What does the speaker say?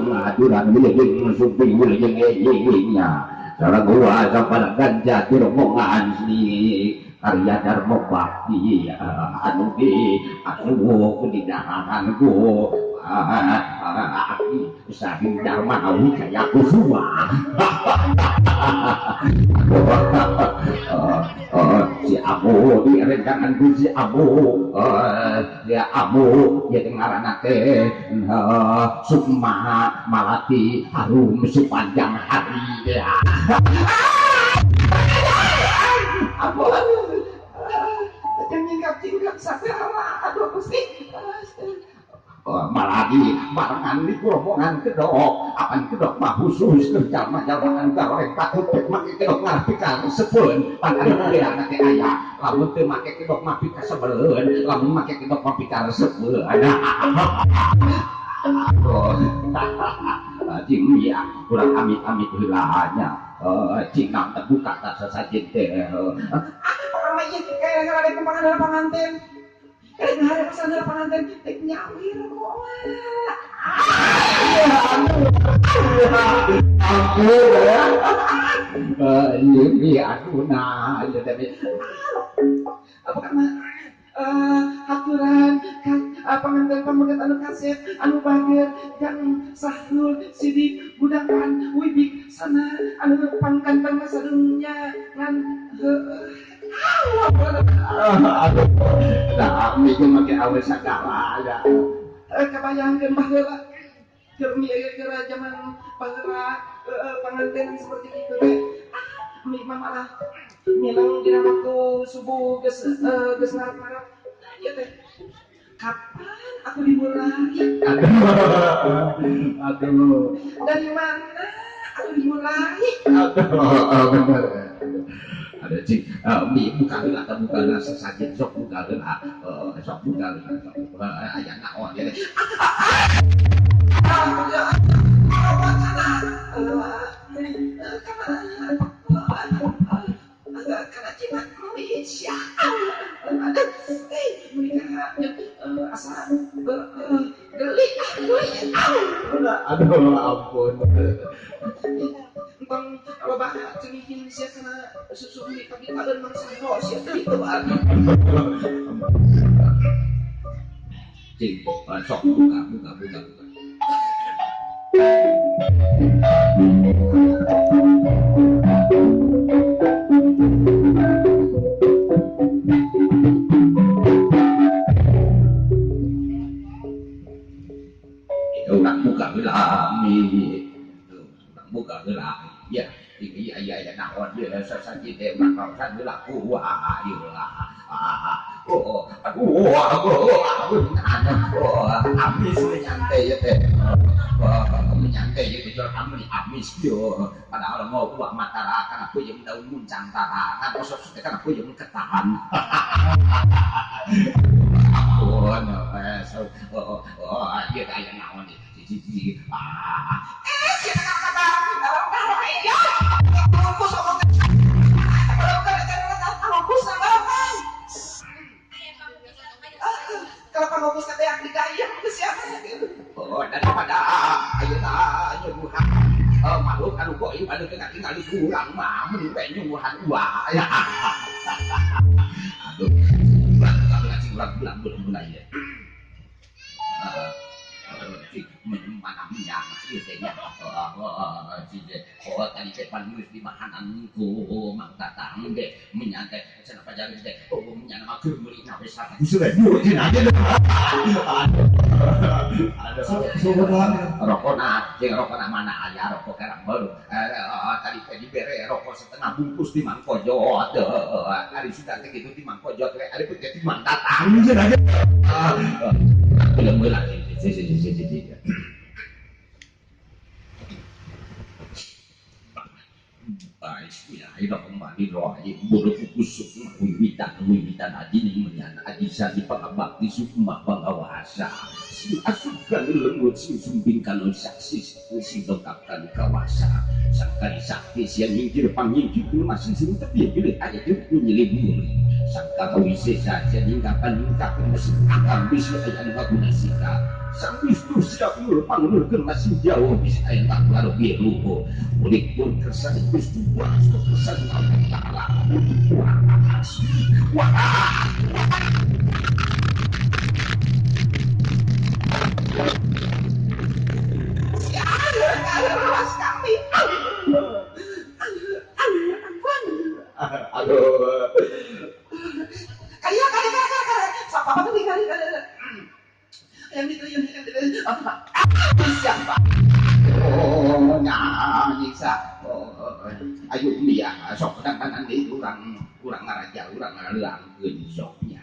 Sugeng aturan wilujeng sumping wilujeng ejingnya sareng gua sampana ganja diromongan si karya dharma bakti anu di anu di ku saking dharma wijaya kusuma si Abu di rencangan ku si Abu ya Abu ya ngaranna teh Sukma Malati harum sepanjang hari ya Abu nyingkap-nyingkap sagala aduh Gusti malagi barengan di rombongan kedok apan kedok mah khusus jalma-jalmaan garoreng patut make kedok ngarep kasepeun pan anu teh aya lamun teu make kedok mah pikasebeleun lamun make kedok mah pikaresepeun cing ya urang amit-amit heula nya cing nam terbuka ta sasajen teh orang mah ieu kaya ngarep panganten panganten hari pesan pengantin tek nyawir kok aturan pengantin pameget anu kasep anu bager Kang Sahrul Sidik Budakan Wibik sana anu pangkantang sadunya ngan aduh, nah, mikir make awe sagala ya. Kabayangkeun baheula keur keur zaman baheula panganten seperti itu teh. Mi mah malah milang dina waktu subuh geus geus ngarep-ngarep. Ieu teh kapan aku dimulai? Aduh. Dari mana aku dimulai? Aduh, bener. Ada cing mi buka heula ta buka heula sesajen sok buka heula sok buka heula sok aya naon ieu aduh ampun tentang loba cengihin sia kana susu mie tapi taeun mangsa sia kitu atuh. Cing sok buka buka buka buka. Urang buka heula mi. Urang buka heula. Ya, iya iya iya naon dia sasaji teh urang kaosan heula kuah ieu lah. Oh, aduh, aduh, amis nyantai ya teh. Nyantai ya teh amis amis yo. Padahal mau buah matara kana peuyeum daun muncang tara, kan osok teh kana peuyeum ketahan. Ampun, oh, ieu teh aya naon ieu. Eh, sia kata ya. Kalau pangokus kata yang digayang ke siapa gitu. Oh, daripada ayeuna nyuruhan makhluk anu goib anu teu katingali urang mah mun we nyuruhan uah. Aduh, urang urang urang ieu. Mana minyak ieu teh nya. Oh, tadi teh pan geus dimahanan ku Mang Tatang ge minyak teh cenah pajarin teh oh minyak mah keur meuli na we 100.000 cenah aja. Aduh. Rokona jeung rokona mana aya rokok kerang baru. Tadi teh dibere rokok setengah bungkus di Mang Kojot. Ari sudah teh kitu di Mang Kojot we ari teh di Mang Tatang cenah aja. Belum heula. Wiwitan aji menyana aji sadi pangabakti sukma pangawasa sing asup lembut sing sumping kana saksi sing lengkap kana kawasa sangkali sakti siang nyingkir panyingkir masing sing tepi pilih aya jeung nyelibur sangka wisesa siang nyingkapan nyingkakeun mesin akang bisi aya anu ngaguna sika. Sakitu siap pangnurkeun masih jauh bisa aya tak anu bieu ulik pun kersa Gusti kersa Allah Taala. Wah. Kami. Aduh. Kaya kaya kaya kaya. Siapa kali kali kali. Yang itu yang itu. Siapa? Oh, nyiksa. Ayo dia sok kadang-kadang deui urang urang ngaraja urang ngaleungkeun soknya.